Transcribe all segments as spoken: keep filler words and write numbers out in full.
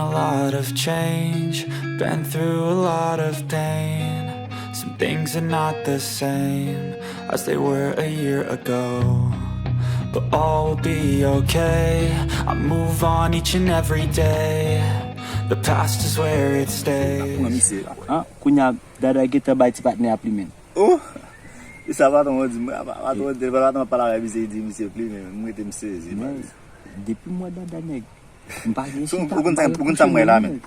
A lot of change, been through a lot of pain. Some things are not the same as they were a year ago. But all will be okay. I move on each and every day. The past is where it stays. Kounye a dada gentan bay ti patnè a plimen. Oh! E sa patwon an di m, patwon an di, patwon ap pale avèk misye, li di misye plimen, m rete m sezi. Depi m wè dada nèg, m pa gen chita. Ou konn sa m wè la, men.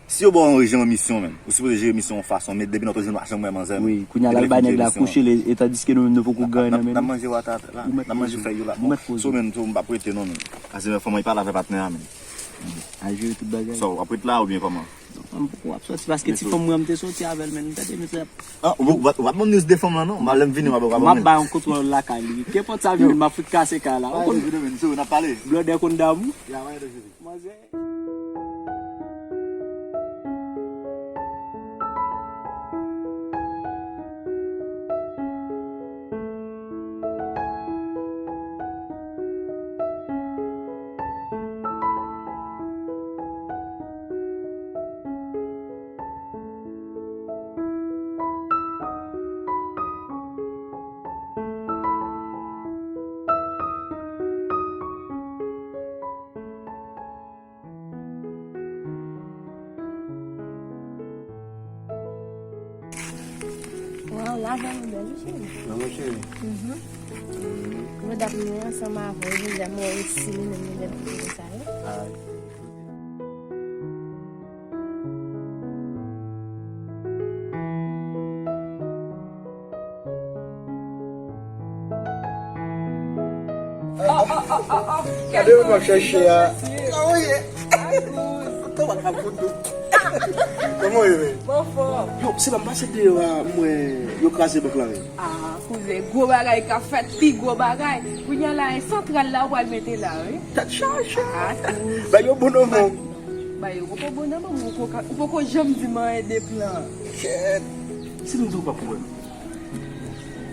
Si yo ba w yon jan misyon, men, ou sipoze jere misyon yon fason, men depi nan to jwenn machan mwen manzè. Wi, kounye a l al bay nèg la kouche, e tandiske nou, nou poko gen anyen nan men nou. N ap manje wata la, n ap manje fèy yo la. Bon, so men, so m p ap rete non, men. Pase men fanm an, li pale avè patnè a, men. Al jere tout bagay. So, w ap rete la oubyen kòman? Mwen poko ap sòti paske ti fanm mwen an m te soti avè l, men, tande misye ap. Ah, ou, ou, ou ap ban m news de fanm lan non? Mwen lè m vini, mwen ap ban. M ap bay yon kout wòl lakay li. Kenpòt sa vini, m ap fout kase kay la. Ou konn blòdè konn damou. Manzè. Waw, lavi an bèl wi cheri. Non mon cheri. Mhm. Medam nou ansanm avè w, jodi a mwen resi li menm li bèl pou sa yo. Gade moun w ap chèche a. Kòman w ye men? Yo, se la m pase deyò a, m wè yo kraze bank la men. Ah, kouzen, gwo bagay k ap fèt, pi gwo bagay. Kounye a la, e santral la ou pral mete la, wi. Tèt chaje. Bay yo bon nan men w. Bay yo poko bon nan men w, ou poko janm di m anyen de plan. Kèt. Si m di w pa kwè m.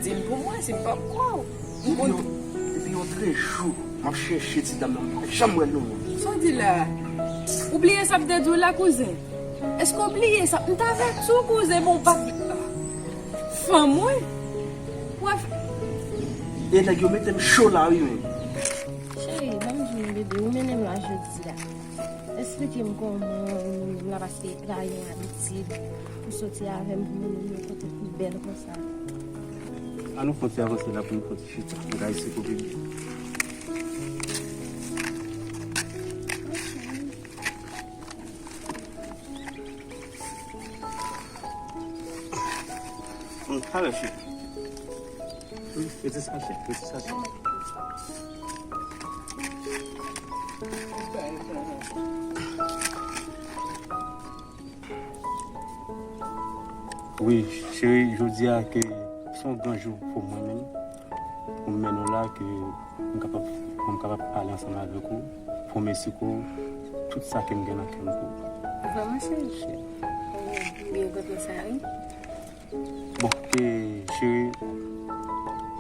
Di m pou mwen, si m p ap kwè w. Depi yon, depi yon trè jou, m ap chèche ti dam nan, m pa janm wè l nan men m. Sa w di la a? Ou bliye sa m te di w la, kouzen? Èske w bliye sa? M t avèti w, kouzen, men w pa t fanm, wi. W ap. E nèg yo mete m cho la, wi, men. Cheri, ban m di w, bebe, ou mennen m la jodi a. Esplike m kòman ou mennen m la, paske e pa yon abitid pou soti avè m pou mennen m yon kote pi bèl konsa. Ann nou fè yon ti avanse la pou nou fè yon ti chita. Bagay se konplike. Talè cheri. Mete sa cheri, mete sa cheri. Wi cheri, jodi a ke se yon gran jou pou mwen menm, pou m mennen w la, ke m kapab, pou m kapab pale ansanm avèk ou, pou m esplike w tout sa ke m gen nan kè m pou ou. Vrèman cheri? Wi, m kontan sa wi. Bon, e cheri,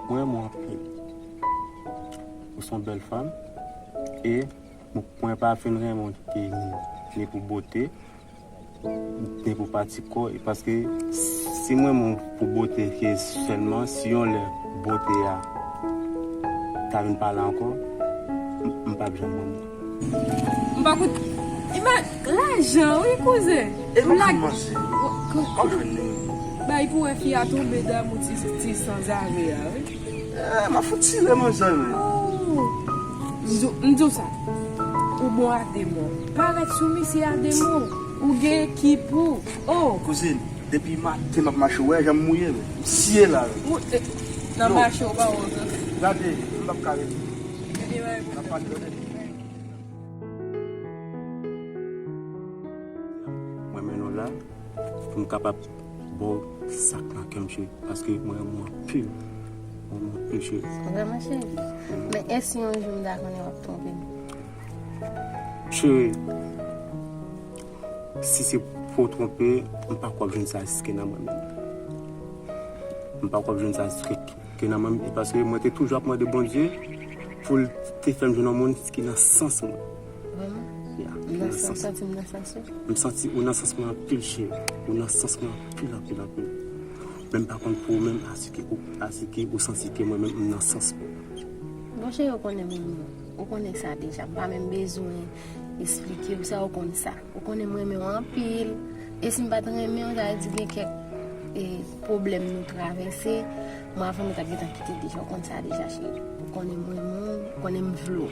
mwen renmen w anpil. Ou se yon bèl fanm, e mwen pa fin renmen w ke ni pou bote, ni pou pati kò, e paske si m renmen w pou bote ke sèlman, si yon lè bote a ta vin pale ankò, m, m p ap janm renmen w. M pa koute. Iman, lajan wi kouzen. E nou ka manze. W ap jwenn li. Bay pou wè fi a tonbe damou ti, ti sanzave a wi. Eh, m ap fout tire manzè wi. Oh. M di w sa. Ou bon a de mo. Parèt sou misye a de mo. Ou gen ekip ou. Oh. Kouzin, depi maten m ap mache, w wè jan m mouye wi. M siye la wi. Ou, eh, nan mache ou pa wont. Gade, m p ap ka rete. N ap pale lòt. Mwen mennen w la pou m kapab ba w sa k nan kè m cheri, paske mwen renmen w anpil. Mwen renmen w anpil cheri. Vrèman cheri? Men èske yon jou m ta konnen w ap twonpe m? Cheri, si se pou w twonpe, m pa kwè w ap jwenn sa riske nan mwen menm. M pa kwè w ap jwenn sa riske ke nan mwen, e paske mwen te toujou ap mande Bondye pou l te fè m jwenn yon moun ki nan sans mwen. Vrèman? Ya. M Nan sans, ou santi m nan sans ou? M santi ou nan sans mwen anpil, cheri. Ou nan sans mwen anpil, anpil, anpil. Men m pa konn pou ou menm, asike ou, asike ou santi ke mwen menm m nan sans mwen. Bon, cheri, ou konnen m renmen w. Ou konnen sa deja. M pa menm bezwen esplike w sa, ou konn sa. Ou konnen m renmen w anpil. E si m pa t renmen w, sa vle di gen kèk, e, pwoblèm nou travèse. Mwen, avan, mwen t ap gentan kite deja. Ou konn sa deja, cheri. Ou konnen m renmen w, ou konnen m vle w.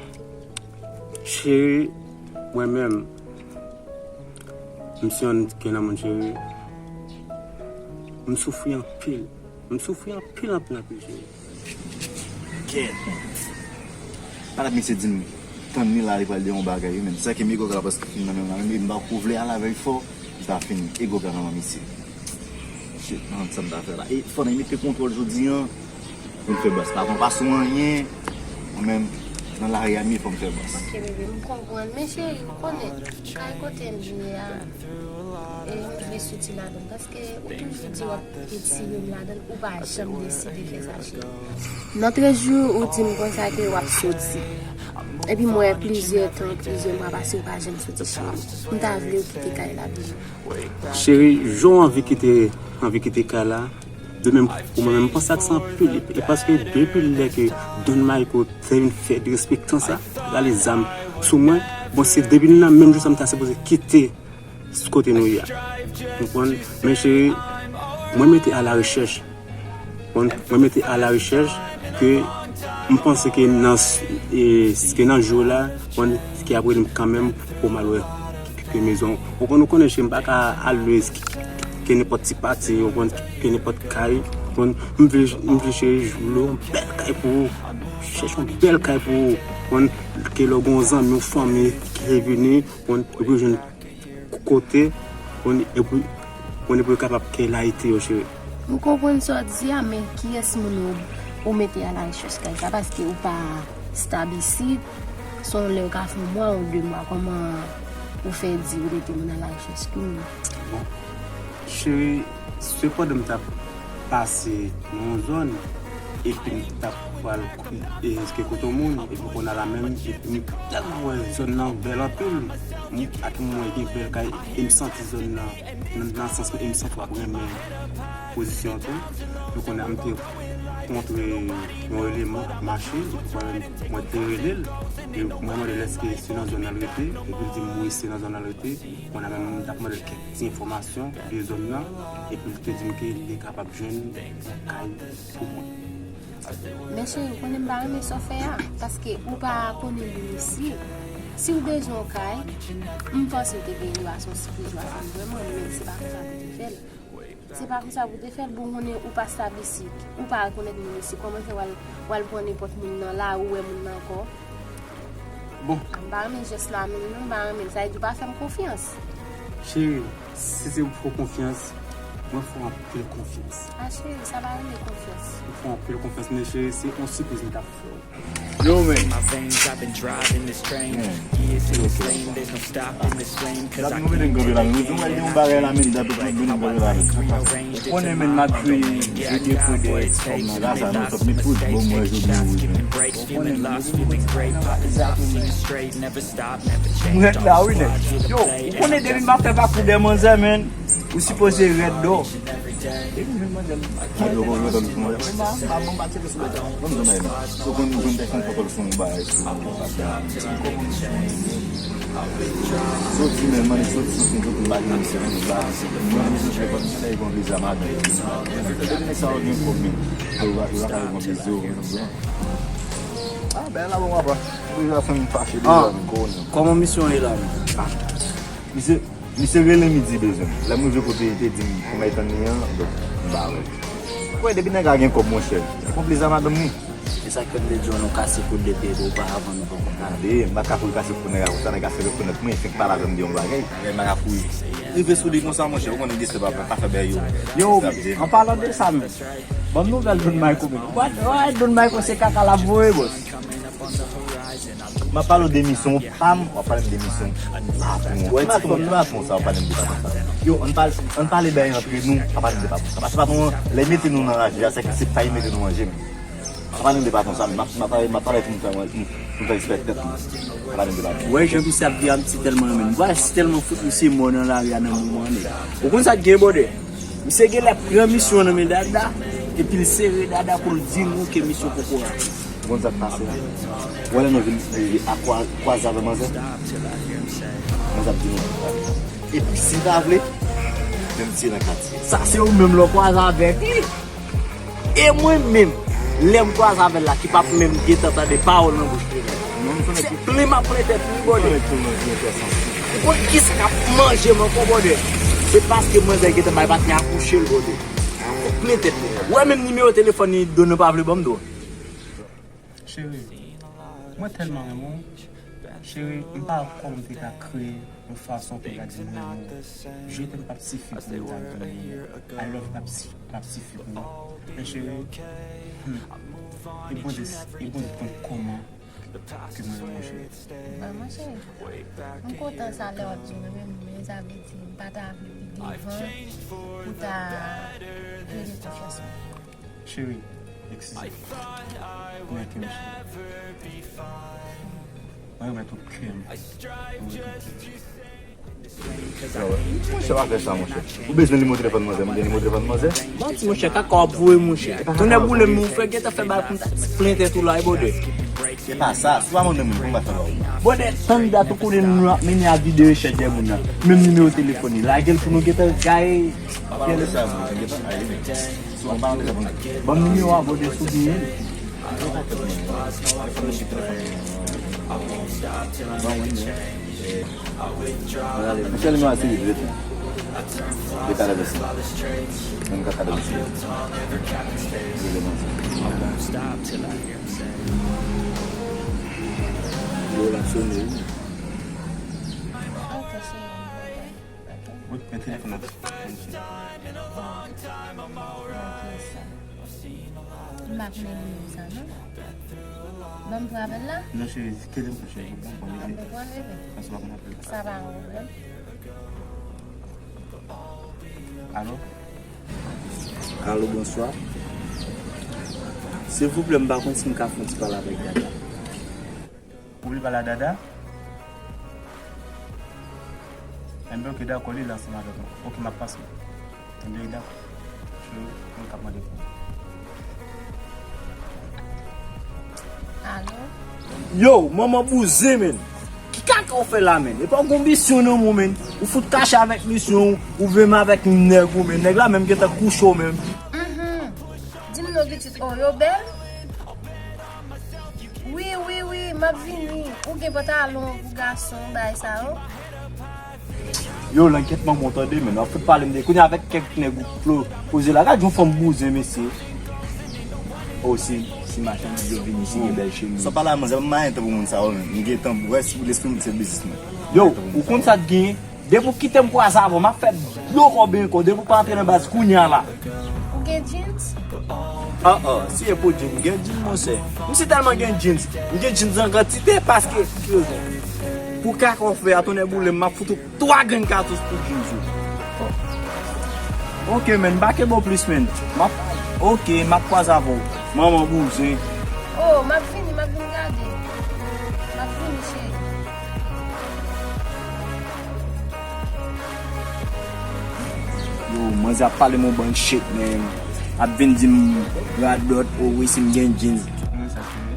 Cheri, mwen menm, m se yon grenn moun, cheri. M soufri anpil. M soufri anpil, anpil, anpil, cheri. Kè. Patat misye di m, tann li la, li pral di yon bagay, wi, men sa ke m ego ka preske fin nan men mwen, men m pa ko vle al avè l fò, li pa fin ego ka nan men misye. Shit, man, sa m ta fè la. E fò n mete kontwòl jodi an, pou n fè bas. Pa pran pa sou anyen, mwen menm, nan lari a, m ye fò m fè bas. Ok, bebe, m konprann. Men cheri, ou konnen, kay kote m ye a, e m vle soti ladan l. Paske ou toujou di w ap etire m ladan l, ou pa janm deside fè sa, cheri. Nan trèz jou, ou di m konsa ke w ap soti. Epi m wè plizyè tan, plizyè mwa pase, ou pa janm soti, cheri. M ta vle w kite kay la, bebe. Cheri, jan w anvi kite, anvi kite kay la, de menm pou mwen menm, m panse ak sa anpil. E paske depi lè ke Don Mayko te vin fè derespektan sa, rale zam sou mwen, bon, se depi nan menm jou sa m ta sipoze kite kote nou ye a. Ou konprann? Men cheri, mwen mete a la rechèch. Bon, mwen mete a la rechèch ke m panse ke nan, e, ke nan jou la, bon, ki ap rele m kanmenm pou m al wè ke mezon. Ou konn, ou konnen, cheri, m pa ka al lwe ke nenpòt ti pati, ou konn, ke nenpòt kay. Ou konn, m vle, m vle cheri, lwe yon bèl kay pou ou. Chèche yon bèl kay pou ou. Ou konn, ke lè w gen yon zanmi, yon fanmi ki vini, ou konn, yo bezwen kote, ou konn, epi, ou konn, epi yo kapab kè layite yo, cheri. M konprann sa w di a, men kiyès moun ou, ou mete a la rechèch kay sa, paske ou pa stab isit, se yon lè ou ka fè yon mwa ou de mwa, kòman ou fè di ou mete moun a la rechèch ki moun? Bon, cheri, sepandan m t ap pase nan yon zòn, epi m t ap pral, e, ke kote yon moun, epi kounye a la menm, epi m tèlman wè zòn nan bèl anpil, m, ak m wè gen bèl kay, e m santi zòn nan, nan, nan sans mwen, e m santi w ap renmen pozisyon an tou. Ou konnen, m te kontre yon eleman k ap mache, epi mwen menm, mwen te rele l, e mwen mande l èske se nan zòn nan l rete, epi l di m wi, se nan zòn nan l rete. Kounye a menm, m t ap mande l kèk ti enfòmasyon de zòn nan, epi l te di m ke li te kapab jwenn yon kay pou mwen. Men cheri, ou konnen m pa renmen sa w fè a, paske ou pa konnen moun isi. Si w bezwen yon kay, m panse w te gen yon relasyon siprizwa fanm vrèman, men se pa konsa pou te fè l. Se pa konsa pou te fè l, bon, konnen ou pa stab isit, ou pa rekonèt moun isi, kòman fè w al, w al pran nenpòt moun nan lari, ou wè moun nan ankò? Bon. M pa renmen jès la menm non, m pa renmen l. Sa vle di ou pa fè m konfyans. Cheri, si se pou fè w konfyans, mwen fè w anpil konfyans. A cheri, sa pa rele konfyans. Mwen fè w anpil konfyans, men cheri, se yon sipriz m t ap fè w. Yo, men. My veins, I've been driving this train. Years in this lane, there's no stopping this flame, 'cause I can't get it. Gade nou mete m kanpe la, nou di mwen gen yon bagay la, men dat ou mete m kanpe la. Ou konnen, men, m ap jwe, jwe de fou de fòm nan la, sa, nou sot met tout bon mwen jodi rouj, men. Ou konnen, men, mwen la, wi, nèg. Yo, ou konnen depi m ap fè pakou de manzè, men, ou sipoze rèd dò. Depi m jwenn manzè, m pa, m pa, m pa tcheke sou bèt la. Ban m zanmi, non. Ou konn, ou konn te fè yon foto sou yon bagay, sou yon bagay. Soti, men, mande soti, soti, soti, m pa gen misye, m pa gen misye. Mwen, misye, telefòn, misye, li gon viza, madanm. Depi nèg sa yo gen kòb, men, yo pa, yo pa ka gon viza, yo, yo, yo. Ah, ben, la, bon, papa. Pou yo fè m fache deja, men, kòman misyon ye la, men? Misye, misye rele m, li di bezwen m. Lè m rive kote, li te di m pou m al tann li an, donk, m pa wè l. Ou kwè depi nèg la gen kòb, monchè, li konplis a madanm li. E sa k fè m te di w nou kase kout de pye epi oparavan nou poko gade. M pa ka kouri kase kout nèg la konsa, nèg la se rekonèt mwen, fenk pale avè m de yon bagay. Men m pa ka kouri rive sou li konsa, monchè, ou konnen de se pa, pa fè bèy yo. Yo, an palan de sa menm, ban m nouvèl Don Mayko menm. Wè, Don Mayko se kaka l ap voye, bòs. M ap pale w de misyon pa m, w ap pale m de misyon patwon. Patwon, patwon sa, w ap pale m de patwon sa. Yo, ann pale, ann pale bèy antre nou, pa pale m de patwon sa. Paske patwon an, lè l mete nou nan raje a, se ke se pa li mete nou manje, men. Sa pa menm de patwon sa, m ap, m ap pale, m ap pale pou m fè mwen, pou m, pou m fè respè tèt mwen. Sa pa menm de patwon. Wè, jan misye ap viv a, misye tèlman renmen m. Vwala, si tèlman fout misye mò nan lari a nan moman an. Ou konn sa k gen, bòdè? Misye genlè pran misyon nan men Dada, epi l sere Dada pou l di nou ke misyon poko rache. Ou konn sa k pase a? Ou wè lè nou vin rive a kwa-, kwaze avè manzè, manzè ap di nou. Epi si l ta vle, menm si l nan katye. Sa se ou menm lè w kwaze avèk li. E mwen menm, lè m kwaze avè l la, ki p ap menm gentan tande pawòl nan bouch li menm. Se plen m ap plen tèt li, bòdè. Ou konn kisa k ap manje m ankò, bòdè? Se paske manzè gentan bay patnè a kouche l, bòdè. Ou plen tèt li. Ou wè menm nimewo telefòn li, Dona pa vle ban m, Dona. Cheri, mwen tèlman renmen w. Cheri, m pa wè kòman m te ka kreye yon fason pou m ta di m renmen w. Je t'aime p ap sifi pou m ta di m renmen w. I love p ap si-, p ap sifi pou mwen. Men cheri, hmm, e Bondye, e Bondye konn kòman ke mwen renmen w, cheri. Bon, monchè, m kontan sa lè w ap di w renmen m, men sa vle di m pa ta vle pi devan pou ta drene konfyans mwen. Cheri, eskize m. Mwen renmen w, cheri. Mwen renmen w tout kè m. Mwen renmen w tout kè m. Monchè, pa fè sa, monchè. Ou bezwen nimewo telefòn manzè? M gen nimewo telefòn manzè. Manti, monchè, kaka w ap voye, monchè. Tonnè boule m, ou fè gentan fè bagay pou m ta plen tèt ou la, e bòdè. Se pa sa, si w pa mande moun, kòman w fè ba ou? Bòdè, tann dat ou konnen nou ap mennen a vide rechèch dèyè moun nan. Menm nimewo telefòn li, lage l pou nou gentan gaye. Pa pale de sa, monchè, gentan gaye li menm. Ban m nimewo a, bòdè, si w genyen. Monchè, nimewo a se li, ret la. Li ka leve si. Menm ka ka leve si. Li leve si. Yo la sone, wi. Wi, men telefòn nan. M pa konnen nimewo sa, non. Ban m pran apèl la? Non, cheri, kite m pran, cheri. Ban m pran, bebe. Paske w pa konn apèl la. Sa pa yon pwoblèm. Alo? Alo, bonswa. Silvouplè, m pa konn si m ka fè yon ti pale avèk Dada. Ou vle pale a Dada? Enben, oke, dakò, li la ansanm avèk mwen. Oke, m ap pase. Enben, dakò. Cheri, mwen k ap mande pou ou. Alo? Yo, manman bouzen, menn. Ki kaka w fè la, menn? Epa w gon misyon nan men w, menn. Ou fout kache avèk misyon w, ou vle m avèk nèg ou, menn. Nèg la menm gentan kouche w menm. Mhm. Di m non pitit, oh, yo bèl? Wi, wi, wi, m ap vini. Ou gen pantalon pou gason, bagay sa yo? Yo, langyèt manman w tande, menn. W ap fout pale m de. Kounye a avèk kèk nèg ou flo poze la. Gad yon fanm bouzen, mesye. Oh, si, si machandiz yo vini, si gen bèl chemiz. Sa w pale a manzè, m pa gen tan pou moun sa yo, menn. M gen tan pou wè si lespri m se biznis mwen. Yo, ou konn sa k genyen? Depi w kite m kwaze avè w, m ap fè dlo kò benyen kò. Depi w pa antre nan baz kounye a la. Ou gen jeans? Ah, ah, si e pou jeans, m gen jeans, monchè. M si tèlman gen jeans. M gen jeans an kantite paske, ki rezon? Pou kaka w fè a, tonnè boule m, m ap fout ou twa grenn katouch pou jeans ou. Oke, menn, m pa kenbe w plis, menn. M ap, oke, m ap kwaze avè w. Manman bouzen. Oh, m ap vini, m ap vin gade. M ap vini, cheri. Yo, manzè ap pale m yon bann shit, man. Ap vin di m radòt, oh wi, si m gen jeans. Mwen sa, cheri.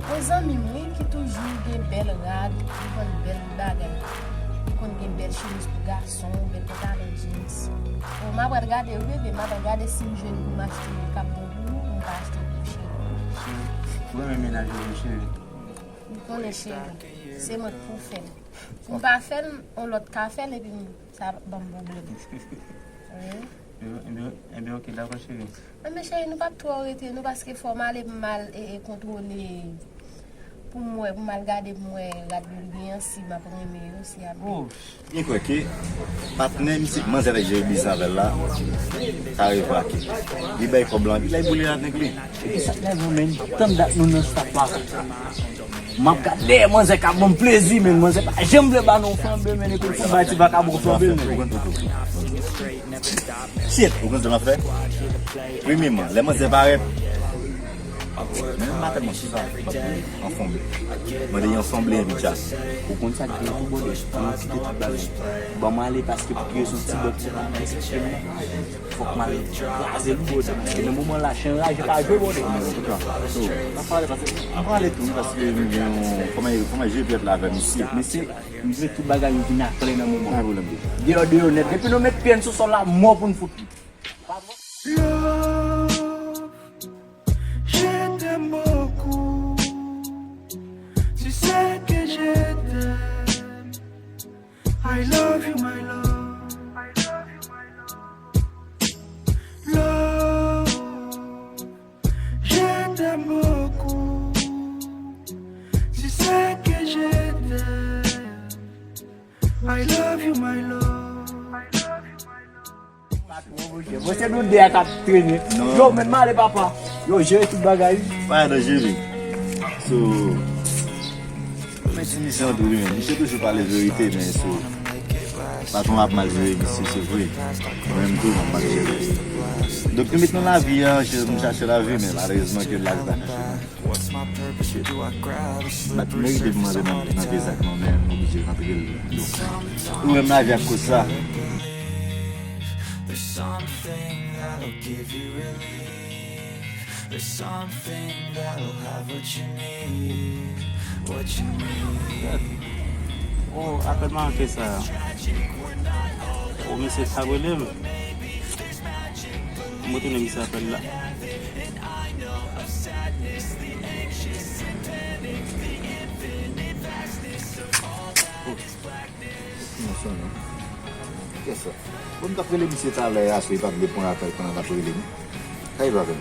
Yon zanmi m, wi, ki toujou gen bèl rad, li vann bèl bagay. Li konn gen bèl chemiz pou gason, bèl pantalon jeans. Oh, m ap pral gade, wi, bebe, m ap pral gade si m jwenn pou m achte yon k ap bon pou ou, pou m ka achte pou ou, cheri. Cheri, ou renmen mennaj ou, wi, cheri. M konnen, cheri. Se mwen k pou fè l. Si m pa fè l, yon lòt ka fè l, epi m, sa ap ban m pwoblèm. Wi. Enben, enben, enben, oke, dakò, cheri. Enben, cheri, nou p ap twò rete, non, paske fò m ale, pou m al, e, e, kontwole, pou m wè, pou m al gade, pou m wè rad yo l gen an, si m ap renmen yo, si y ap. Oh, Byen kwè ke patnè misye, manzè avèk jere biznis avè l la, ka revwake. Li bay kòb lan, epi lè l boule la nèg li. Epi sa k nève w, menn, tann dat nou nan staf la. M ap gade dèyè manzè k ap ban m plezi, menn. Manzè pa janm vle ba nou flanbe, menn, epi l fout bay ti vakabon flanbe, menn. Shit, ou konn sa m ap fè? Premyèman, lè manzè parèt, Men m pa tèlman sou sa, m ap anfòm. Mande yon sanble envit chat. Ou konn sa k gen tou, bòdè? Ann kite tout bagay. Ban m ale paske pou rezon ti bòt pou la men se fè m nan. Fòk m al kraze l, bòdè, paske nan moman la, chen raje pa jwe, bòdè. Antouka, so, m ap pale paske m prale tou, paske m gen yon, kòman, kòman je vèt la avè misye. Mesye, m vle tout bagay yo vin aklè nan moman. Pa pwoblèm, bro. Deyò, deyò nèt. Depi nou met pye n sou sòl la, mò pou n fout li. Love, je t'aime beaucoup. Tu sais que je t'aime. I love you, my love. Love, je t'aime beaucoup. Tu sais que je t'aime. I love you, my love. Mwen se nou de a k ap trennen. Non. Yo, men m ale, papa. Yo, jere tout bagay. Pa nan jere. So, men ti misye an tou li menm. Misye toujou pale verite, men so, patwon ap mal jere misye, se vre. Mwen menm tou, m ap mal jere. Donk, nou met nan lavi a, je, m chache lavi, men malerezman ke lavi pa chache nou. M pa t merite pou m antre nan, nan pye zak non, men m oblije rantre l. Donk, ou menm lavi ak koz sa. There's something that'll give you relief. There's something that'll have what you need. What you need. Oh, apèl manke sa. Oh, misye t ap rele m. M retounen misye apèl la. Oh. Ki nan sonnen? Kiyès sa? Bon, m t ap rele misye talè a, so li pa t vle pran apèl pandan l ap rele m. Sa li pa vle?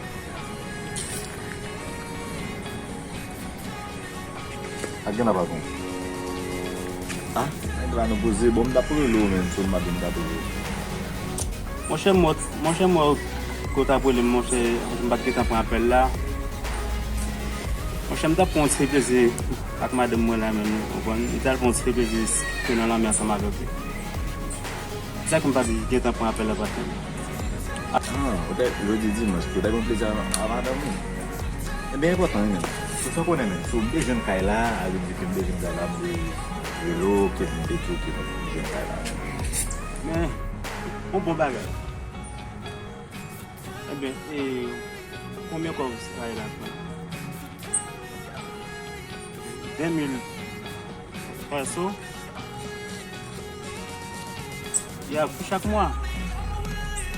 Ak gen apa kon. Ah, nèg la nou poze. Bon, m t ap rele w menm, so m pa t vin t ap rele w. Monchè, m wè, monchè, m wè ke w t ap rele m, monchè, m pa t gentan pran apèl la. Monchè, m t ap pran yon ti plezi ak madanm mwen la menm, ou konprann? M t al pran yon ti plezi ke nan lanmè ansanm avèk li. Se sa ke m pa t gentan pran apèl la, patnè. Ah, ou te, jodi dimanch, ou te gen plezi a, a madanm ou? Ebyen, enpòtan, wi, menm. Ou fè konnen, menm. Si w te jwenn kay la, a vle di ke m te jwenn kay la, m te rele w, ke m te di w ke m jwenn kay la. Men, yon bon bagay. Ebyen, e, konbyen kòb kay la pran? Ven mil peso. Ya, pou chak mwa.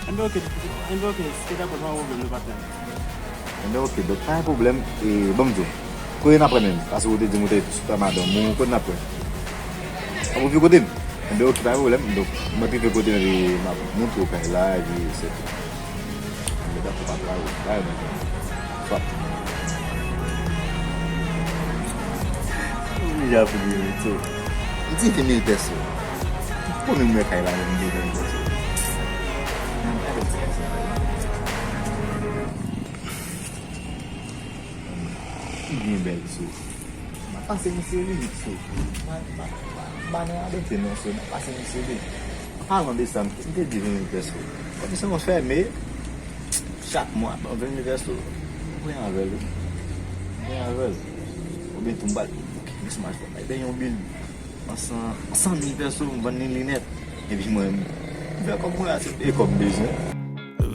Enben, oke, enben, oke, si se dakò, pa gen pwoblèm, nou patnè. Enben, oke, donk, pa gen pwoblèm, e, ban m di w, kote n ap wè menm? Paske ou te di m ou te sou kay madanm ou, kote n ap wè? Ap ou vin kote m? Enben, oke, pa gen pwoblèm, donk, mwen rive kote m, epi m ap montre w kay la, epi se tou. Mwen dakò, pa pral, pa yon nèg. Swat. Ou deja fini ret so. M di ven mil peso. Konbyen mwen kay la menm, ven mil peso. Menm pa ret ti kay sa. Li byen bèl so. M ap pase misye limit so. M pa, m pa, m pa nan radòte non so, m ap pase misye limit. An palan de sa, m te, m te di ven mil peso. Kòm se yon fèmen, chak mwa, ban ven mil peso. Mwen avè l, wi. Mwen avè l. Oubyen tou m pral, oke, jis m al fè bay, bay yon bil. An san, san mil peso, m vann li linèt. Epi mwen, m fè kòb mwen a, se de kòb m bezwen.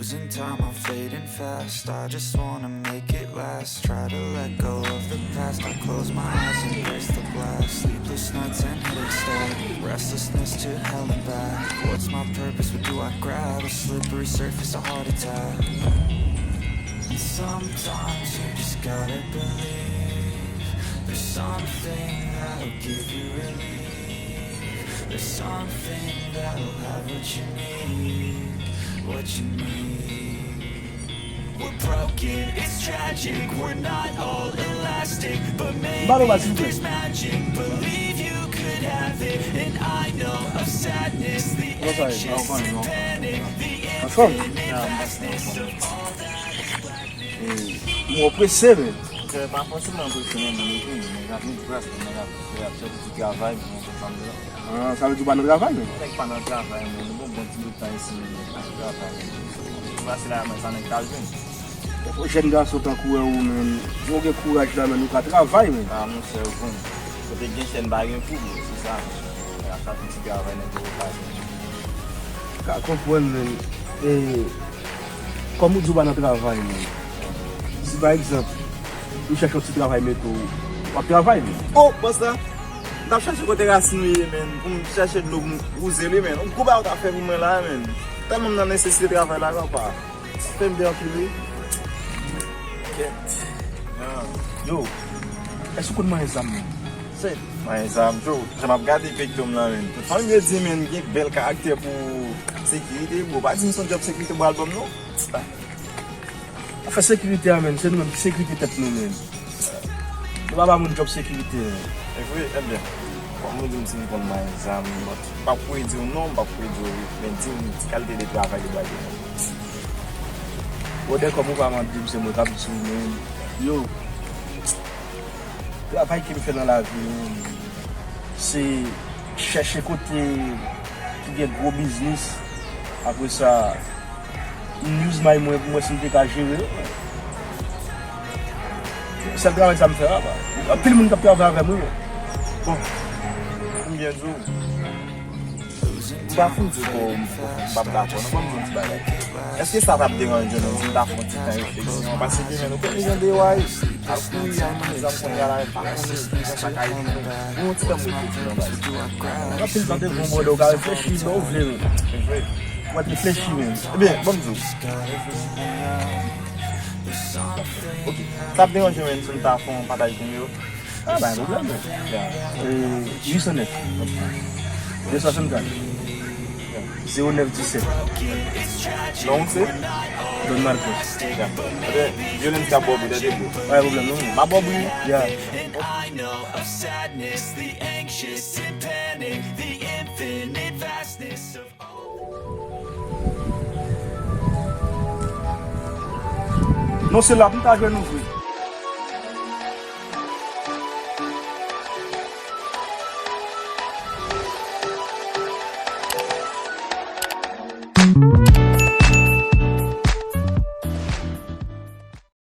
Losing time, I'm fading fast. I just wanna make it last. Try to let go of the past. I close my eyes, embrace the blast. Sleepless nights and headaches stack. Restlessness to hell and back. What's my purpose? What do I grab? A slippery surface, a heart attack. Sometimes you just gotta believe. There's something that'll give you relief. There's something that'll have what you need, what you need. We're broken, it's tragic, we're not all elastic, but maybe there's magic, believe you could have it, and I know of sadness, the anxious and panic, the infinite vastness of all that is blackness. Mwen prese, men. Frè, pa fòseman prese, non, men nou vini, men n ap vin près, men n ap, n ap chèche ti travay, men nou konn sa m di la. Ah, sa vle di w pa nan travay, men? Nèg pa nan travay, men nou gon bon ti bout tan isi, men nèg pa nan travay, men. Ou pase la, men sa nèg t al jwenn. Jèn gason tankou w, men, ou gen kouraj la, men, ou ka travay, men. Ah, monchè, ou konn. Kote gen chèn pa gen poul, se sa, monchè. Ap chache ti travay nan gwo okazyon. Ka konprann, men. E, kòm ou di w pa nan travay, men. Si, pa egzanp, ou chèche yon ti travay, men tou, w ap travay, men. Oh, bòs la! M t ap chache kote rasin ou ye, men, pou m chache dlo pou m wouze li, men. Yon gwo bagay ou t ap fè pou mwen la, men. Tèlman m nan nesesite travay la, papa. Fè m byen anpil, wi. Kèt. Yo, èske w konn manyen zam, menm? Se manyen zam, Joe. Jan m ap gade pekto m lan, menm. Tout fanmi m yo di, menm, gen bèl karaktè pou sekirite, bro. Pa di m se yon djòb sekirite bral ban m, non. Afè sekirite a, menm, se nou menm ki sekirite tèt nou, menm. Nou pa ba moun djòb sekirite, menm. E vre, ebyen, kòm ou di m si m konn manyen zam, but m p ap kouri di w non, m p ap kouri di w wi, men di m ki kalite de travay li bay pou mwen. Bwodè, kòm ou pa mande m, se mwen k ap di w, menm. Yo, travay ke m fè nan lavi, menm, se chèche kote ki gen gwo biznis. Apre sa, m use may mwen pou mwen si m te ka jere l. Sèl travay sa m fè a, pa. Anpil moun k ap travay avè m, wi. Bon, m byen di w. M pa fin di w m p ap dakò, non, ban m di w yon ti bagay. Èske sa t ap deranje w, menm, si m ta fè yon ti tan refleksyon? Paske, men, nou konnen jan de yo a ye. Al kouri, al pran zam kounye a la, pa konnen jan sa ka rive. Bon, yon ti tan m reflechi nan bagay. Anpil tan de bon bòdè, ou ka reflechi lè w vle, men. Se vre. Ou mèt reflechi, men. Ebyen, ban m di w. Ok. Sa ap deranje w, menm, si m ta fè yon pataj nimewo? Ah, pa gen pwoblèm, men. Yeah. Euh, uit san nèf. De swasannkat. Zewo nèf disèt. Non, se? Don Marcos. Ya. Ebyen, Violence ka bò bri, tande bro. Pa gen pwoblèm, non. M a bò bri. Ya. And I know of sadness, the anxious and panic, the infinite vastness of Non, se la pou m ta jwenn ou vre.